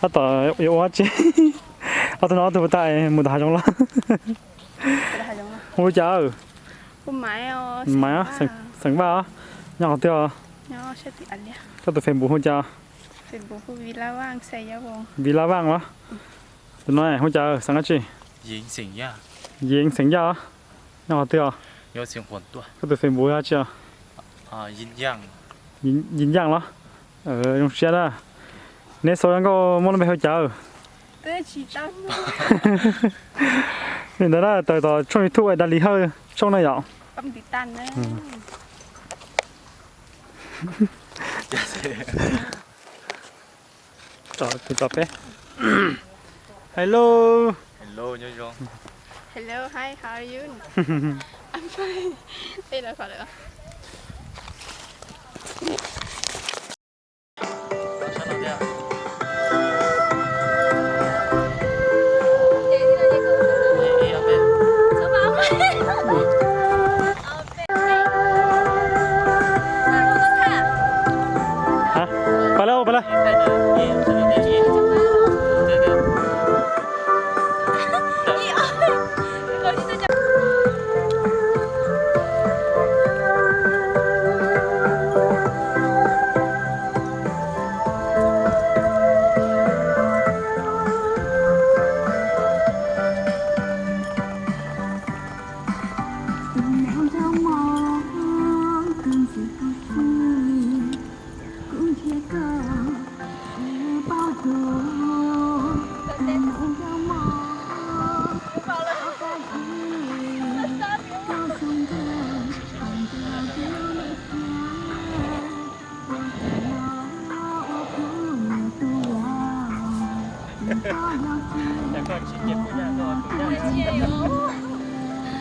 Tab tom yuav ua tsi? Ob tug no ob tug puas tau mus tom hav zoov los? Hu cas? Maiv, xeem Vaj os. Nyob qhov twg os? Koj tus Facebook hu cas? Vim Laj Vaj los? Tus no hu cas, xeem dab tsi? Yeev xeem Yaj os. Nyob qhov twg os? Koj tus Facebook hu tsi os? Yeev Yaj los? Zoo siab na. Neb xaus zoo nkauj muab lub npe hu cas? Li ntawd na, tawm tom tshooj YouTube Dab Lis Hawj tshooj na yom. Hello. Hello, hi, how are you? I'm fine. Pab lawm, pab lawm.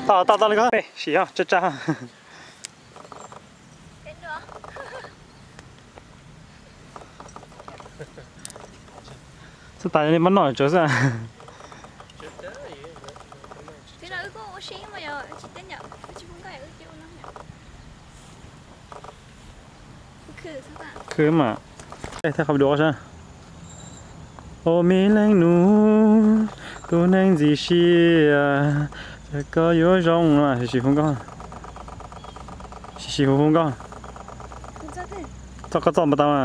Tau tau tau li ko peb sim yog tsa tsa. Xub tas li mab noj tsawv xwb. Khwv mas, thaij qhov video seb. Ua me leej nus, tus neeg ntxim siab, koj yuav zoo, sim sim hu nkauj, sim sim hu hu nkauj. Txoj koj txoj npau taws mas.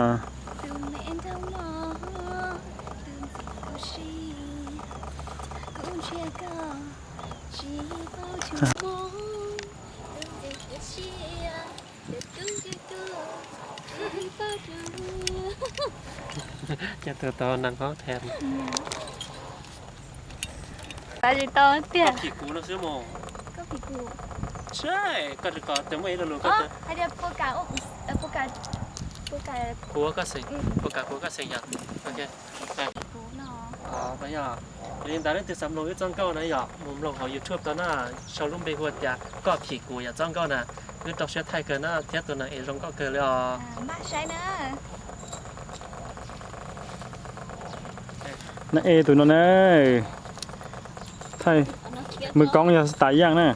Ces tus tau neeg hov them. Tsis tau tiag. Koj phim kuv no xwb mus. Koj phim kuv. Koj tsis kom tes muaj ib lo lus koj hais tias puas kam, puas kam kuv koj xeem, puas kam kuv koj xeem yom. Yog li ntawd leej twg xav mloog wb txoj nkauj na yom, mus mloog hauv YouTube tau na, sau lub npe hu tias Koj Phim Kuv yom txoj nkauj na. Wb rau siab thaij kawg na thiab tus neeg es zoo nkauj kawg li os. Na e tus no na, thaij mws koob yog tas yaaj na,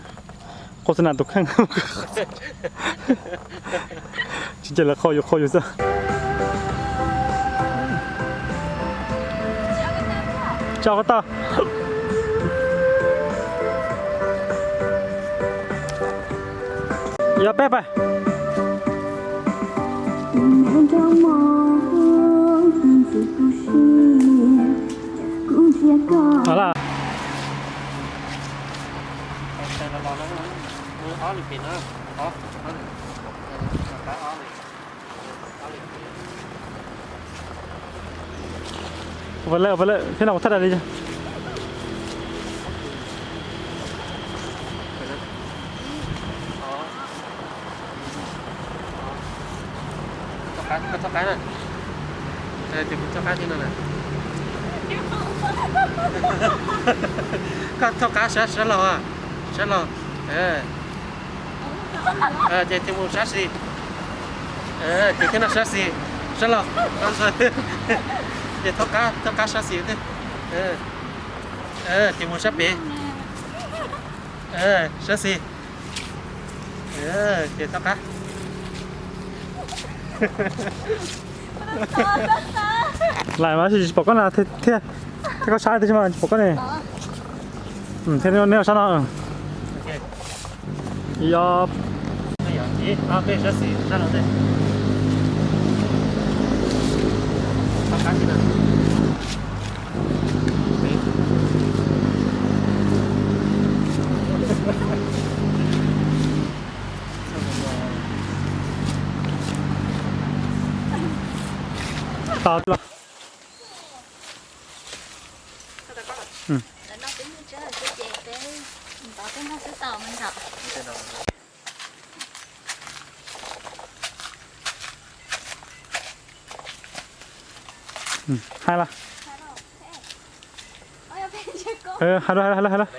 qhov xwb na tus kheej. Tsis cia lawv qhau yus qhau yus xwb. Tso koj tau. Yog peb pais. Hov lawm. Ua lawm, ua lawm, thiab no kuv thaj dag li. Koj txhob qab na. Ces kuv txhob qab thiab no na. Koj txhob qab, sab, sab laug, sab laug. Ces tig mus sab xis. Ces thiab no sab xis, sab laug. Ces txhob qab, txhob qab sab xis thiab. Tig mus sab pem. Sab xis. Ces txhob qab. Lais mas tsis pom koj na thiab, thiab koj sab tiag tsis mas tsis pom koj ne. Thiab neb sab no. Ib ob. Tau los. Hais los. Hais los, hais los, hais los.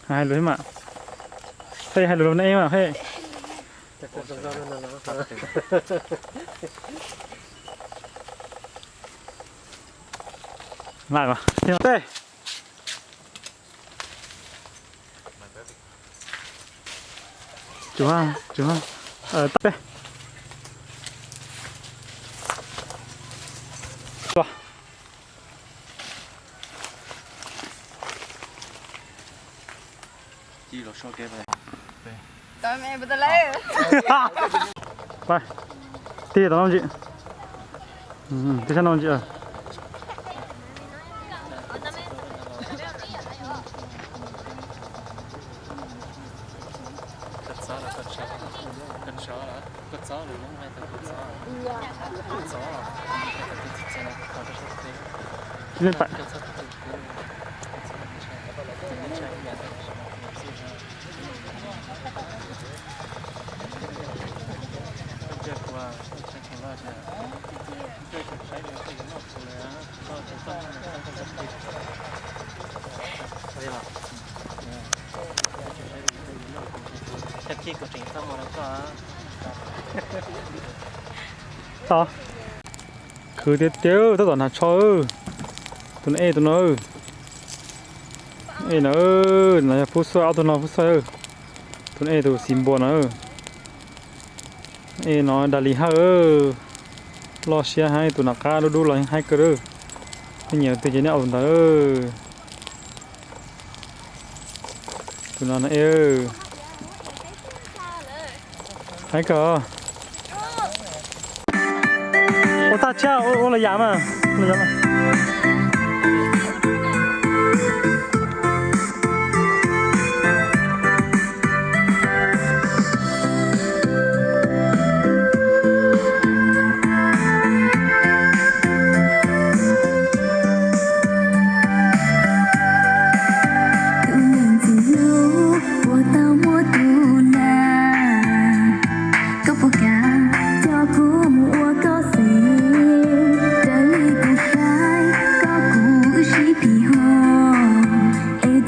Hais lus mas. Hais lus los ne mas. Lais mas. Teb. Tsuav, tsuav. Teb. Tsuav. Tig tom no ntsis. Tig sab no ntsis. Tsis leej pam. Tau. Khwv tiag tiag, tab tom hnav tsho. Tus no ej, tus no ej. Ej no, no yog Phub Xuaj, ob tug no Phub Xuaj. Tus no ej tus xis npua no. Ej no da li hawj. Loj siab heev, tus nram qab dub dub los yeej haib kawg. Nej nyiam tus twg ces nej ua tus ntawd. Tus no no ej. Haib kawg. Ua tag thiab, ua los yam mas, los yam mas.